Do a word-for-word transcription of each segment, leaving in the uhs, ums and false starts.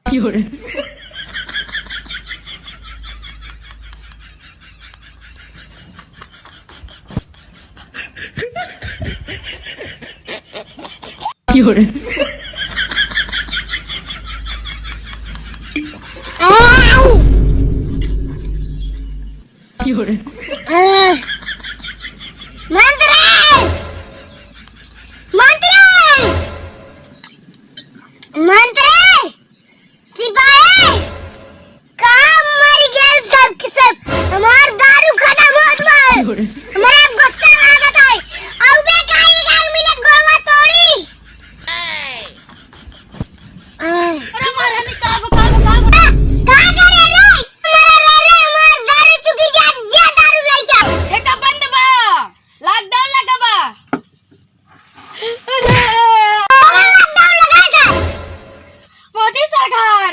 কি hore? কি hore? কি hore? मंत्री! मंत्री! मंत्री! सिपाही! कहाँ मर गेल सब के सब? हमार दारू खतम होत बा। की हो रे? हमरा गुस्सा लागत है। अउबे काहे गाल मिले गोड़वा तोड़ी। अरे मारा नहीं, का बा, का बा, का बा? का करे रे? मारा रे रे, हमार दारू चुकी जा, जा दारू ले जा। ठेका बंद बा, lockdown लगा बा। अरे! कौन lockdown लगाए थे? मोदी सरकार।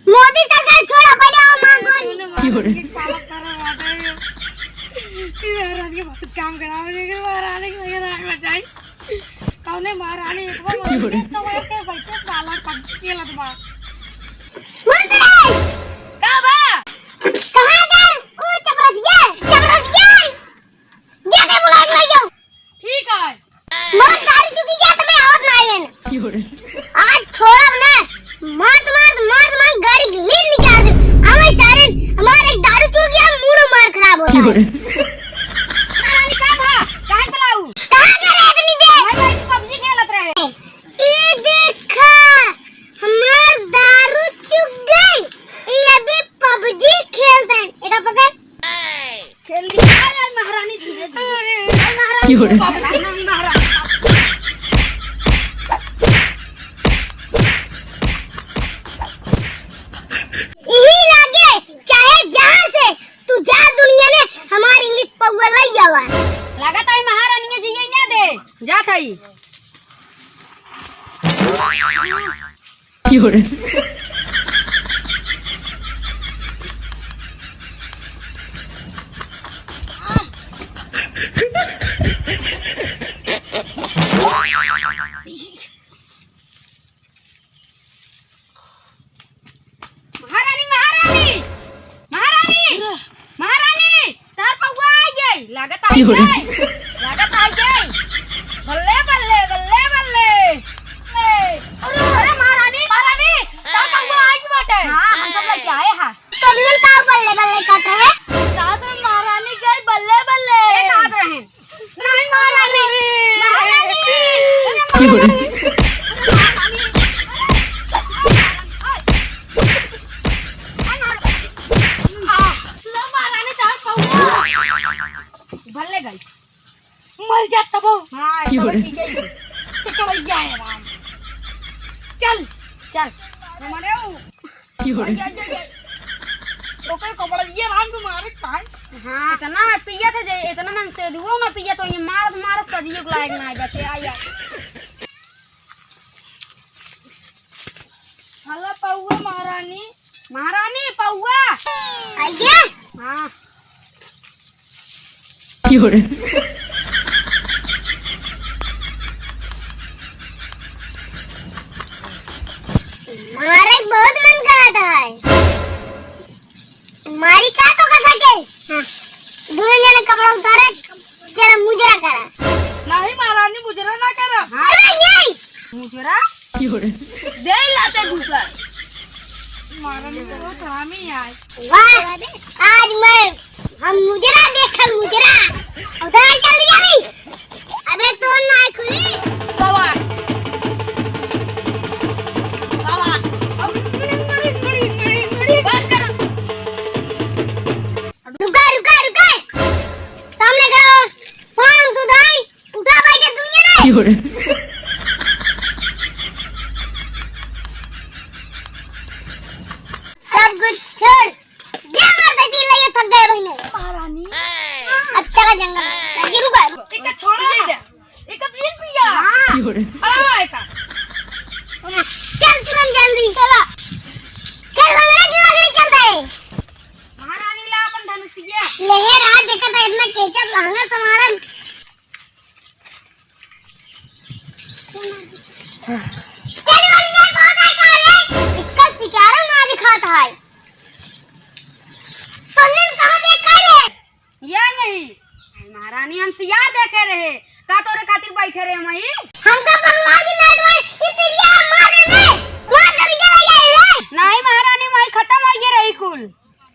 मोदी सरकार छोड़ा, पहले आओ मांगो। की हो रे? महारानी के बहुत काम करावे, लेकिन महारानी के लगे राख बचाई। कौने महारानी एक बार की हो रे? तो वहाँ के बैठे साला PUBG खेलत बा। बोल दे। का बा? कहाँ गए? ओ चपरासिया, चपरासिया। जाके बुला के ले जाओ। ठीक है। बहुत दारू चुकी गया तो मैं आवत ना आयन। की हो रे? आज छोड़ब ना। मार, मार, मार, मार, गाड़ी लीन निकाल दे। आवे सारे, हमारे दारू चुकी गया, मूड मार खराब होता की हो है। रे? महारानी का था? काहे बुलाऊ? कहाँ गए रहे इतनी देर? भाई, भाई, PUBG खेलत रहे। ये देखा, हमार दारू चुक गई। ये अभी PUBG खेलते हैं। एका पकड़। खेल लिया यार महारानी, धीरे धीरे। अरे। महारानी की हो रे? चुप, महारानी, महारानी। यही लागे, चाहे जहाँ से तू जा दुनिया में, हमार English पौवा लई आवा। लागत है महारानी जी ये ना दे, जात है। की हो रे? महारानी, महारानी, महारानी, महारानी, तार पौवा आई गई, लागत आई गई, लागत आई गई। बल्ले, बल्ले, बल्ले, बल्ले। अरे, अरे, महारानी, महारानी, तार पौवा आई गई बाटे। हाँ, हम सब लेके आए हैं। तो भी पाव बल्ले, बल्ले करते हैं। साथ में महारानी गई बल्ले, बल्ले। ये कहाँ पे हैं? नहीं, महारानी। महारानी। की हो रे? लो, महारानी, तार पौवा। भले गई। मर जा तबो। हाँ, की हो रे? तबो ठीक है। तो कबैया है राम। चल, चल। हमारे वो की हो रे? ओके, कबड़िया राम को मारे पाए। हाँ, इतना पिया था जे, इतना मन से दुआ ना पिया तो ये मारत, मारत सदियों के लायक ना बचे। आ यार। हला पौवा महारानी। महारानी पौवा। आइए। हाँ। की हो रे? मारे बहुत मन करत है। मारी का तो कर सके? हाँ। दोनों जने कपड़ा उतारे, जरा मुजरा करा। नहीं महारानी, मुजरा ना करा। हाँ। अरे नहीं। मुजरा? की हो रे? दे लाते दूसरा। महारानी तो बहुत हरामी है। वाह, आज मैं, हम मुजरा देखल मुजरा। उधर चल गया नहीं। अबे तो ना खुली। बाबा। बाबा। अब बस कर। रुका, रुका, रुका। सामने खड़ा हो। पाँच सौ दाई। उठा भाई के दुनिया नहीं। की हो रे? सब कुछ छोड़। दे मार दे, दिल लगे थक गए बहिने। महारानी। अच्छा का जंगल। लगे रुका। एक छोड़ा। ये जा। एक बीन पिया। हाँ। की हो रे? अरे का। चल तुरंत जल्दी चला। चल लंगड़ा की लंगड़ी चल दे। महारानी ला अपन धनुषिया। ले हे रात देखा था इतना केचप लहंगा समारन। सियार देखे रहे, का तोरे खातिर बैठे रहे वहीं? हमका बंगला की नाइट में ई तिरिया मार दे रे, मार दे के ले जाए रे। नहीं महारानी, वहीं खत्म हो गए रही कुल।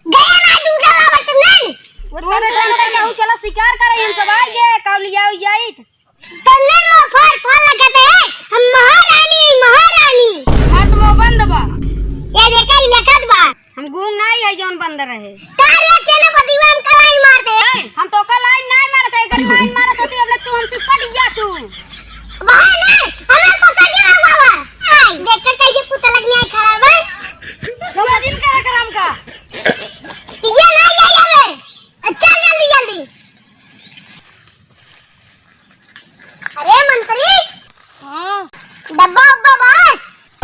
गया ना दूसरा लावत नहीं। वो तोरे ढंग का कहू, चला सिकार करे, हम सब आ गए, काऊ लिया हो जाई। तन्ने में फर फर लगत है, हम महारानी, महारानी। हाँ, तो वो बंद बा। ये देखा, लकत बा। हम गूंग नाई है जौन बंद रहे। तारे सेनापति में हमका लाइन मार दे। ए, हम तोका लाइन नाई मारत है, अगर लाइन मारत होती, अब ले तू हमसे पट जा तू। वहाँ नहीं, हमें तो सही रहा बाबा। आई, देख के कैसे पुतला के न्याय खड़ा बा। तो दिन का रख राम का। ये नहीं, ये, ये, ये। चल जल्दी, जल्दी। अरे मंत्री, हाँ। डब्बा उब्बा बा?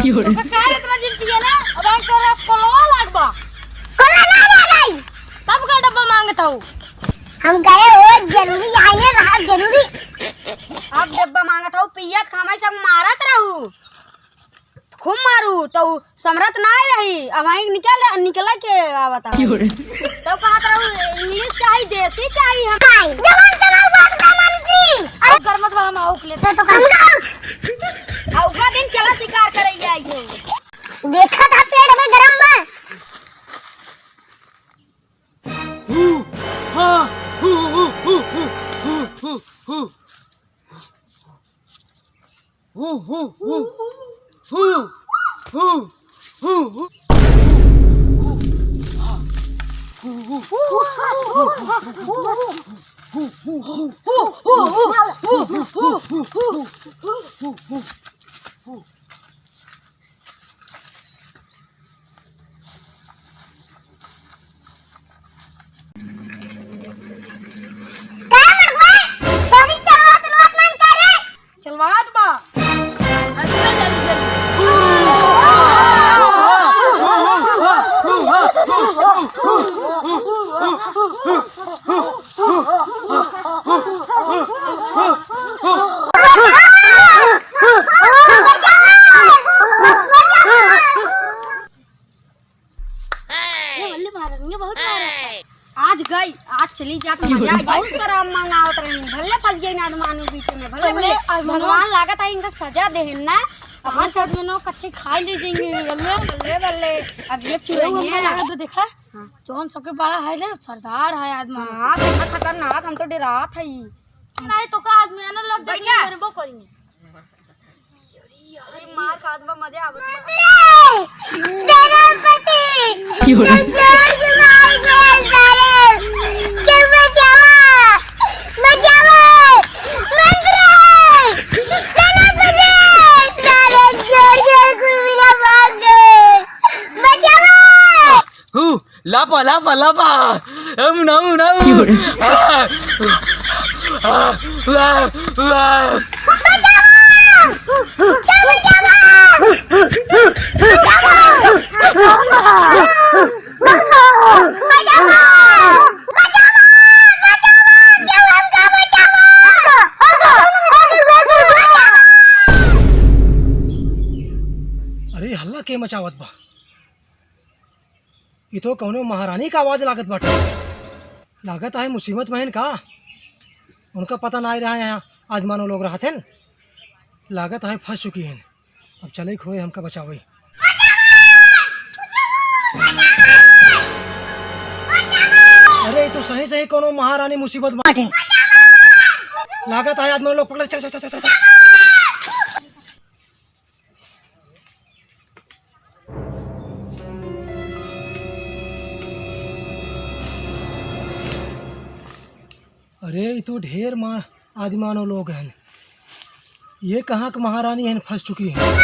तो का कहे इतना जिद किया ना, अब हम तोरा कोलवा लागबा। कोलवा ना लागई। तब का डब्बा मांगत हो? हम गए हो जरूरी, आइने रहा जरूरी। अब डब्बा मांगत हो, पियत खामे सब मारत रहू। खूब मारू, तो उ समरत ना रही। अब वहीं निकल, निकल के आवता। क्यों रे? तो कहत रहू, "इंग्लिश चाही, देसी चाही हम।" भाई, जवान जवान बात बा मंत्री। अरे, कर मत बा, हम आउक लेते तो कम करो। आउका दिन चला शिकार करे आई हो। देखा था पेट में गरम बा। हू, हा, हू, हू। का मर्दवा? तोरी चलवा, चलवा अपमान करे। चलवात बा। अच्छा, जल्दी, जल्दी। ये बल्ले मारन, ये बहुत मारत है। आज गई, आज चली जात, मजा आई। बहुत सारा मंगावत रही, भले फंस गई ना आदमानों बीच में, भले, भले भले। आज भगवान लागत है इनका सजा देहिन ना। अपने साथ में नो कच्चे खा ले जाएंगे, बल्ले। बल्ले, बल्ले। अब ये चुराइए। हमारा लागत देखा? हाँ। जौन सबके बड़ा है ना, सरदार है आदमी। हाँ, कितना खतरनाक, हम तो डरात है। नहीं तो का आदमी है ना, लोग बैठा। देखने मरबो करेंगे। अरे मार खात बा, मजा आवत बा। सेनापति! क्यों रे? जब जोर से मार के सारे, के बचावा! बचावा! मंत्री! सेनापति! सारे जोर से कुल मिला भाग गए। बचावा! हू, लापा, लापा, लापा। ए, मुना, मुना, मुना। क्यों रे? आ, आ, आ, आ। अरे, हल्ला के मचावत बा? ई तो कौनो महारानी का आवाज लागत बाटे। लागत है मुसीबत में हन का? उनका पता नाहीं रहा यहाँ आदमानो लोग रहत हन। लागत है फंस चुकी हन। अब चले खोए हमका बचावे। अरे, ई तो सही सही कौनो महारानी मुसीबत में बाटे। लागत है आदमानो लोग पकड़े। चल, चल, चल, चल, चल। अरे, ई तो ढेर मा-, आदिमानव लोग हन। ये कहाँ के महारानी हन, फंस चुकी हन।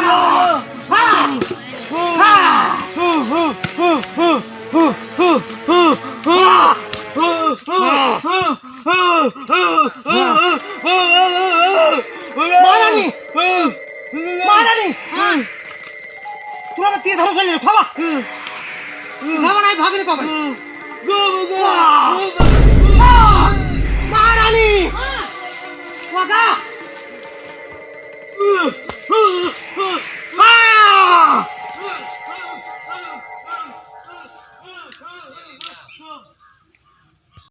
हाँ। हाँ। महारानी! महारानी! हाँ। तुरंत तीर धनुष ले, उठावा। उठावा, नहीं भाग नहीं पावे। वाह!